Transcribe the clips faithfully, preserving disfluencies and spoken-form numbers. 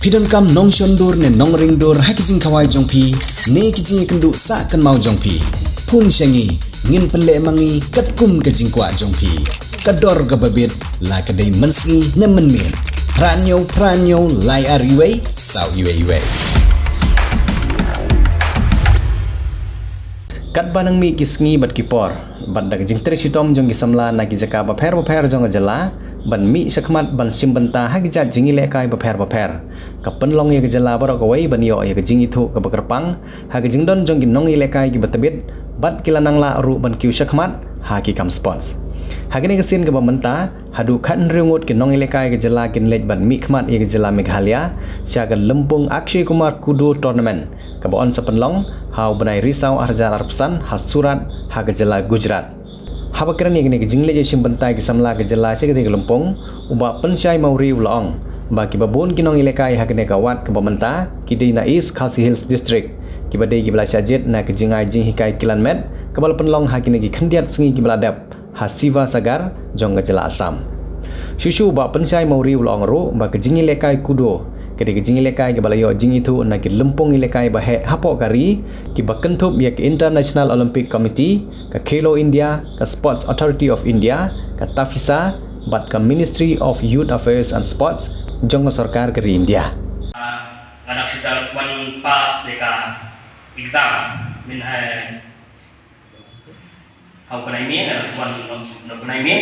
Phi donkam nongshon dur ne nongring dur ha ki jingkhawai jong phi ne ki jingïakynduh sah kynmaw jong phi? Phone sha ngi, ngin pynleh ma ngi katkum ka jingkwah jong phi. Ka dor kaba bit, la ka dei mynsngi ne mynmiet. Phra hynñiew phra hynñiew lai ar wei saw wei wei. Katba nang mih ki sngi bad ki por, bad da ka jingtrei shitom jong ki samla na ki jaka bapher bapher jong ka jylla, ban mih shakhmat ban shim bynta ha ki jait jingïalehkai bapher bapher, ka pynlong ïa ka jylla baroh kawei ban ïoh ïa ka jingithuh kaba kyrpang ha ka jingdon jong ki nongïalehkai kiba tbit, bad ki la nang lah ruh ban kiew shakhmat ha ki kam sports. Ha kane ka sien kaba mynta, haduh khathynriew ngut ki nongïalehkai ka jylla kin leit ban mihkhmat ïa ka jylla Meghalaya sha ka lympung Akshay Kumar Kudo Tournament, kaba yn sa pynlong ha u bnai Risaw ar hajar arphew san ha Surat, ha ka jylla Gujarat. Haba kren ïa kane ka jingleit ïashim bynta ki samla ka jylla sha katei ka lympung, u Bah Pynshai Mawrie u la ong ba kiba bun ki nongïalehkai ha kane ka wad kaba mynta ki dei na East Khasi Hills District, kiba dei kiba la shah jied na ka jingai jinghikai kilan met kaba la pynlong ha kine ki khyndiat sngi kiba la dep ha Sivasagar jong ka jylla Assam. Shuh shuh u Bah Pynshai Mawrie u la ong ruh ba ka jingïalehkai kudo ka dei ka jingïalehkai kaba la ïoh jingithuh na ki lympung ïalehkai baheh hapoh ka ri, kiba kynthup ïa ka International Olympic Committee, ka Khelo India, ka Sports Authority of India, ka TAFISA, bad ka Ministry of Youth Affairs and Sports jong ka sorkar ka ri India. Nga dang shu dang wan pass ïa ka exams, mynhynnin ha u bnai May, nga dang shu wan na u bnai May,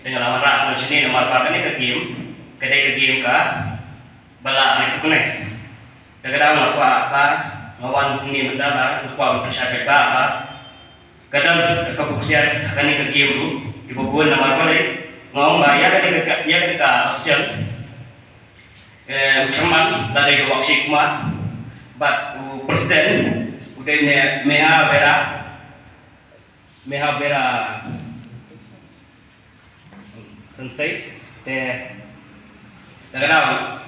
te nga la wanrah shuh shane namar ba kane ka game ka dei ka game kaba la recognize. Te ka dang nga kwah ba nga wan hangne mynta ba nga kwah ban pynshai beit ba, ba ka don ka, ka buksiat ha kane ka game ruh kiba bun namar balei nga ong ba ïa kane ka, ïa kane ka ASEAN, eh, u chairman la dei u Akshay Kumar, bad u president u dei Me-, Meha Vera, Meha Vera Sensei, te da ka daw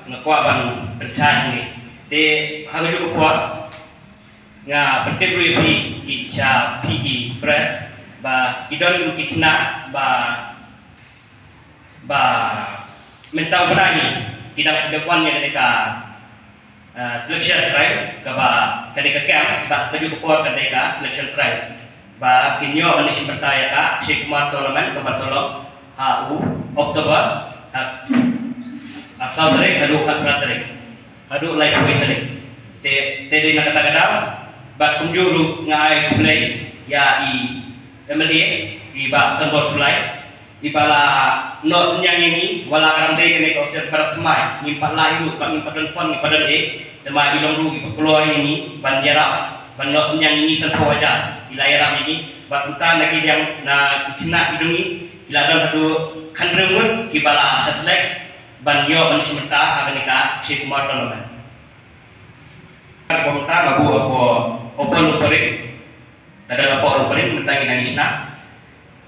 nga kwah ban pynshai hangne. Te ha kajuh ka por nga pyntip ruh ïa phi ki, sha phi ki press, ba ki don ki khynnah ba, ba mynta u bnai hi ki dang shu dep wan ïa kane ka, ah, selection trial, kaba ka dei ka camp, ba kajuh ka por ka dei ka selection trial. Ba kin ïoh ban ïashim bynta ïa ka Akshay Kumar Tournament kaba sa long ha u October, ha, ha saw tarik haduh khatphra tarik, haduh laiphew wei tarik. Te, te dei na kata ka daw, bad kumjuh ruh nga ai khublei ïa i MLA, i Bah Sanbor Sulai, iba la noh synñiang ïa ngi, wat la ka dang dei kane ka ASEAN Parade thymmai, ngim pat lah ruh, ba ngim pat don fund, ngim pat don ei, te ma i long ruh iba kloi ïa ngi ban ïarap, ban noh synñiang ïa ngi sanphew hajar, i la ïarap ïa ngi, bad kumta na ki liang, na ki khynnah ki jong ngi, ki la don haduh khathynriew ngut kiba la shah select ban ïoh ban shim bynta ha kane ka Akshay Kumar Tournament. Kumta nga buh hapoh open ruh paring. Ka don hapoh ruh paring, mynta ngi dang ïa shna.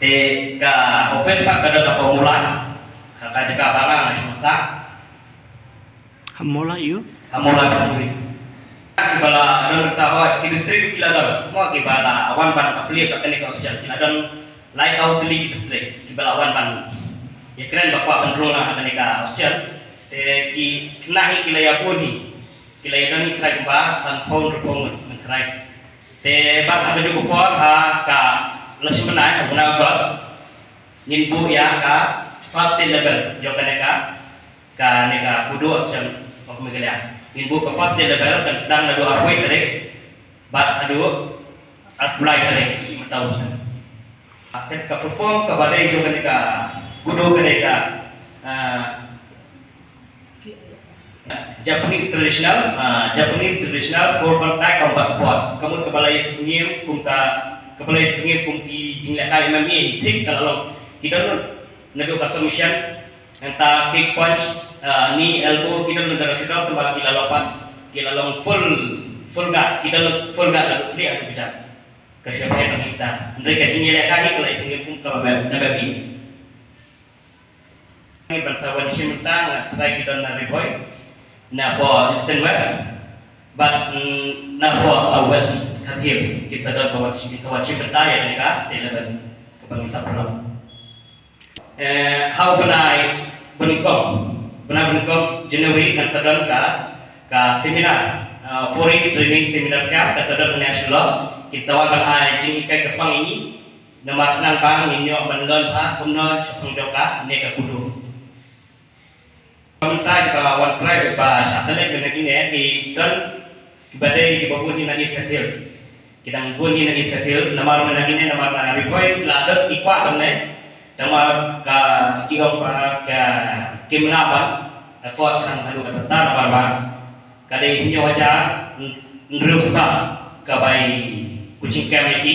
Te ka office pat ka don hapoh Mawlai. Ha ka jaka ba nga nga shong sa. Ha Mawlai ïu? Ha Mawlai Bhanpuri. Kiba la don mynta, hooid, ki district ki la don. Mo kiba la wan ban affiliate bad kane ka ASEAN ki la don lai saw tylli ki district kiba la wan ban ïakren ba kwah ban rung lang ha kane ka ASEAN. Te ki khynnah hi ki la ïa bun hi. Ki la ïa don hi trai kumba sanphew hynriewphew ngut, ngut trai. Te bad ha kajuh ka por ha ka la shi bnai, ha u bnai August, ngin buh ïa ka first state level jong kane ka, kane ka Kudo Association of Meghalaya. Ngin buh ka first state level kan sdang naduh arphew tarik bad haduh arphew lai tarik mynta u snem. Ka, ka perform kaba dei jong kane ka Kudo ka dei ka, ah, Japanese traditional, ah, Japanese traditional four point nine combat sports. Ka mut kaba la ïasngewthuh kum ka, kaba la ïasngewthuh kum ki jinglehkai M M A, thik ka la long. Ki don naduh ka submission, nangta kick, punch, ah, knee, elbow, ki don naduh shadong, tangba ki la long pat, ki la long full, full guard, ki don full guard naduh khlieh haduh kjat. Ka shu phet tang ita. Hynrei ka jingïalehkai ka la ïasngewthuh kum kaba M M A. Ngi ban sa wan shim bynta, nga trai ki don na Ri Bhoi, na pdeng Eastern West, bad, mm, na pdeng South West Khasi Hills, kin sa don ba wan shim, kin sa wan shim bynta ïa kane ka state level kaba ngin sa pynlong. Eh, ha u bnai banyngkong, bnai banyngkong January kan sa don ka Ka seminar, uh, foreign training seminar camp, ka sdang national, kin sa wan ban ai jinghikai kyrpang ïa ngi, namar khnang ba ngin ïoh ban learn bha kumno shaphang jong kane ka kudu. Mynta kiba wan try ba shah select na kine ki don kiba dei kiba bun hi na East Khasi Hills. Ki dang bun hi na East Khasi Hills namar mynta kine namar na Ri Bhoi la don ki kwah ban leh. Namar ka ki ong ba ka kim lah ban afford tang haduh katta namar ba ka dei hynñiew hajar hynriew spah ka bai coaching camp ïa ki.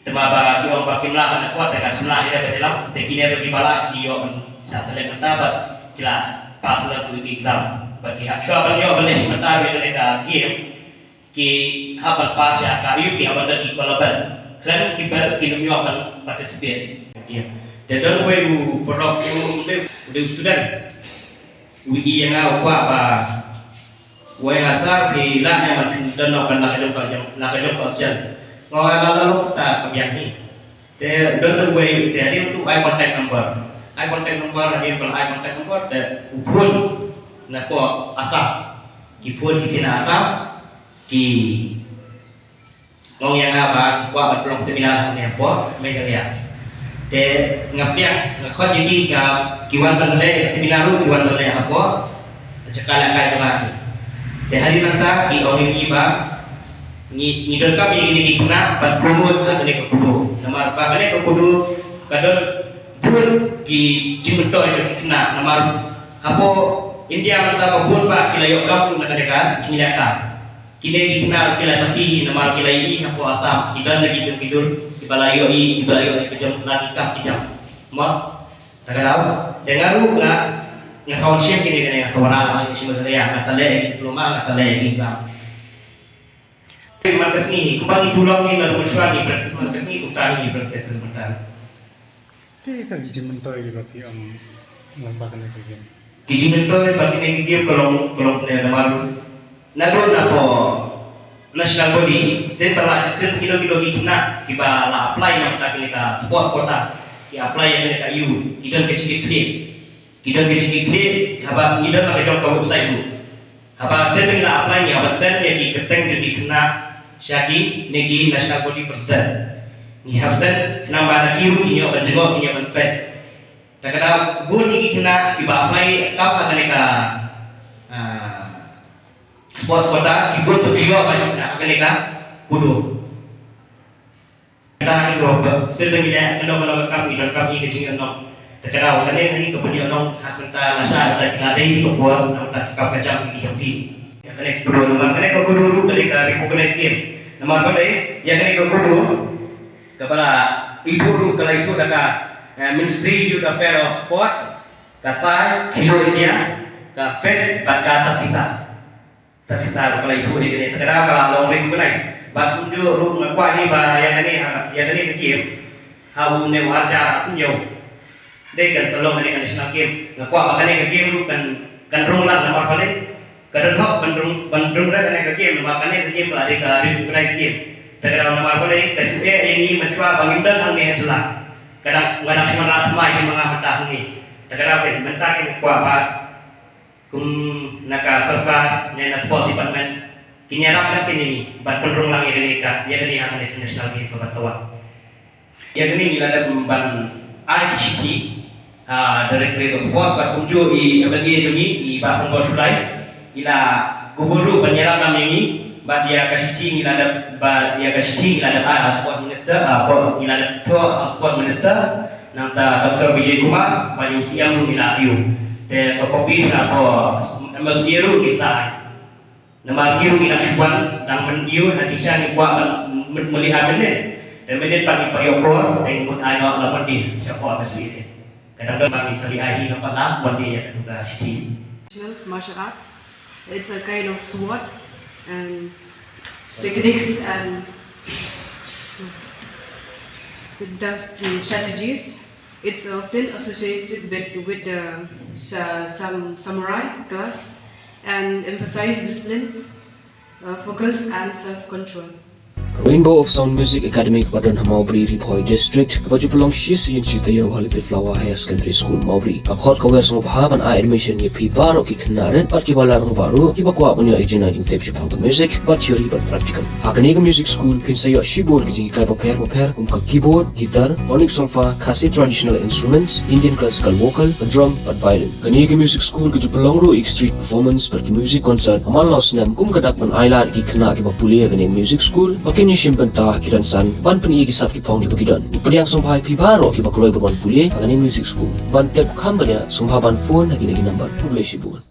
Te ma ba ki ong ba kim lah ban afford te ka shim lah ïa ban ïalam te kine ruh kiba lah ki ïoh ban shah select mynta bad ki la pass la ki exam bad ki hap shuwa ban ïoh ban leh shi mynta ruh ïa kane ka game ki hap ban pass ïa ka aïu ki hap ban don ki qualified. Khlem ki bel ki nym ïoh ban participate. Te don uwei u paralok u dei u dei u student. Wi ïa nga u kwah ba wei nga sar phi lah ïa man phin don noh kan la ka jong ka jong la ka jong ka sien. Nga la la la ta ka biang hi. Te don tu wei te hadien tu ai contact number. Ai contact number hadien phi ai contact number te u phone na ko Assam. Ki phone ki kine Assam ki Ngong ïa nga ba ki kwah ban pynlong seminar hangne hapoh Meghalaya. Te nga pdiang nga khot ïa ki ka ki wan ban leh seminar ruh ki wan ban leh hapoh jaka lehkai jong nga. Te hadien nangta ki ong ïa ngi ba ngi ngi donkam ïa kine ki khynnah ban promote ha kane ka kudu. Namar ba kane ka kudu ka don bun ki jingmyntoi jong ki khynnah namar hapoh India mynta ba bun ba ki la ïoh kam ruh na kane ka jingïalehkai. Kine ki khynnah ki la sakhi namar ki la ïohi hapoh Assam ki don na ki dur ki dur kiba la ïohi kiba la ïohi ka jong la ki kap ki jam. Mo ta ka daw te nga ruh nga nga sa wan shim kine kine nga sa wan rah shim shim ka ïa nga sa leh ki diploma nga sa leh ki exam. Te man ka sngi kumba ngi tulong ngi na ruh shwa ngi practice man ka sngi kumta ngi practice man ka. Te ka ki jingmyntoi kiba phi ong lang ba kane ka game. Ki jingmyntoi ba kine ki game ka long ka long pyneh namar naduh napoh national body shen ba la shen kino kino ki khynnah kiba la apply na bynta kane ka sports quota ki apply ïa kane ka aïu ki don ka jingkitkhlieh. Ki don ka jingkitkhlieh haba ngi don la ka jong ka website ruh. Haba shen ba ngi la apply ngi hap ban send ïa ki kyrteng jong ki khynnah sha kine ki national body president. Ngi hap send khnang ba na ki ruh kin ïoh ban jngoh kin ïoh ban peit. Ta ka daw bun ïa ki khynnah kiba apply kam ha kane ka, ah, sports quota ki bun ba ki ïoh ban ha kane ka kudu. Kata hi ruh ba sir ba ngi leh kano kano ka kam ngi donkam hi ka jingïohnong. Te ka daw kane hi ka pynïohnong ha ka bynta lashai bynta ki la dei ka por na bynta ki kam ka jam ki jong ki. Ïa kane ka kudu namar kane ka kudu ruh ka dei ka recognized game. Namar balei ïa kane ka kudu kaba la ithuh ruh ka la ithuh da ka, eh, Ministry Youth Affair of Sports, ka sai, Khelo India, ka fed bad ka TAFISA. TAFISA ruh ka la ithuh ïa kane, te ka daw ka la long recognized. Bad kumjuh ruh nga kwah hi ba ïa kane ha, ïa kane ka game ha une u ar hajar arphew hynñiew dei kan sa long kane ka national game. Nga kwah ba kane ka game ruh kan, kan rung lang namar balei ka don hok ban rung, ban rung da kane ka game namar kane ka game ka la dei ka recognized game. Te ka daw namar balei ka shu eh ïa ngi mynshuwa ba ngim don hangne ha jylla. Ka dang, nga dang shu wanrah thymmai hi ma nga mynta hangne. Te ka daw kane mynta kane kwah ba kum na ka sorkar ne na sports department kin ïarap na kine ban pynrung lang ïa kane ka, ïa kane ha kane ka national game ka ban sa wan. Ïa kane ngi la dep ban ai ki shithi ha Directorate of Sports bad kumjuh i MLA jong ngi i Bah Sanbor Shullai i la kubur ruh ban ïarap lang ïa ngi bad ïa ka shithi ngi la dep, bad ïa ka shithi ngi la dep ai ha Sport Minister, ah, ngi la dep thoh ha Sport Minister. Nangta Doctor Vijay Kumar ba ïa u CM ruh ngi la ïoh. Te ka copy na ka MSBA ruh ngi sa ai. Namar ngi ruh ngi dang shu wan dang myn ïoh ha jingshisha ngi kwah ban myn mylli ha mynne. Te mynne pat ngi pat ïoh por te ngi mut ai noh la Monday sha ka MSBA. Ka dang don ba ngin sa leit ai hi na pat la Monday ïa ka tu ka shithi. Martial arts. It's a kind of sword and techniques and the, the strategies. It's often associated with, with the sa-, sam-, samurai class and emphasize discipline, uh, focus and self-control. Rainbow of Sound Music Academy kaba don ha Mawbri, Ri Bhoi District, kaba ju pynlong shi sien shi taïew ha Little Flower Higher Secondary School, Mawbri, ka khot ka wer sngewbha ban ai admission ïa phi baroh ki khynnah rit bad kiba la rangbah ruh, kiba kwah ban ïoh ïa ka jingtip shaphang ka music, bad theory bad practical. Ha kane ka music school phin sa ïoh shibun ki jinghikai bapher bapher kum ka keyboard, guitar, tonic solfa, Khasi traditional instruments, Indian classical vocal, ka drum bad violin. Kane ka music school ka ju pynlong ruh ïa ki street performance bad ki music concert ha man la u snem, kum ka dak ban ailad ïa ki khynnah kiba pule ha kane ka music school ba kin ïashim bynta ha ki rynsan ban pyni ïa ki sap ki phong kiba ki don. Ngi pdiang sngewbha ïa phi baroh kiba kloi ban wan pule ha kane ka music school. Ban tip kham bniah sngewbha ban phone ha kine ki number. Khublei shibun.